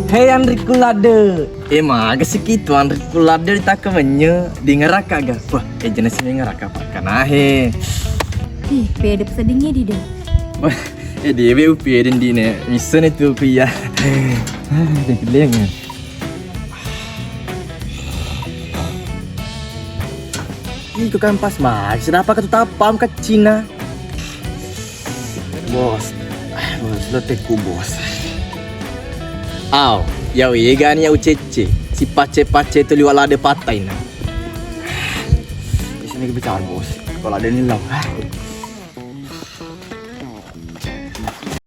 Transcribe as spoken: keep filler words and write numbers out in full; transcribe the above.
Hei, anrikku ladde. Eh, maga siki tu anrikku ladde ditakka menye, di ngeraka ga? Wah, eh, jenis ini ngeraka pakkanahe. Ih, pede pesedingnya di deh. Wah, eh, dewe upi dendine. Missene tu ku iya. Ah, deng. Iko kan pas mai, sedapa ka tu tapam ka Cina. Bos. Ah, bos, lo teku, bos. Aw, yau ega ni yau cece. Si pace-pace tu liwa lade patai na. Di sini bicara, bos. Kalau ada ni lau.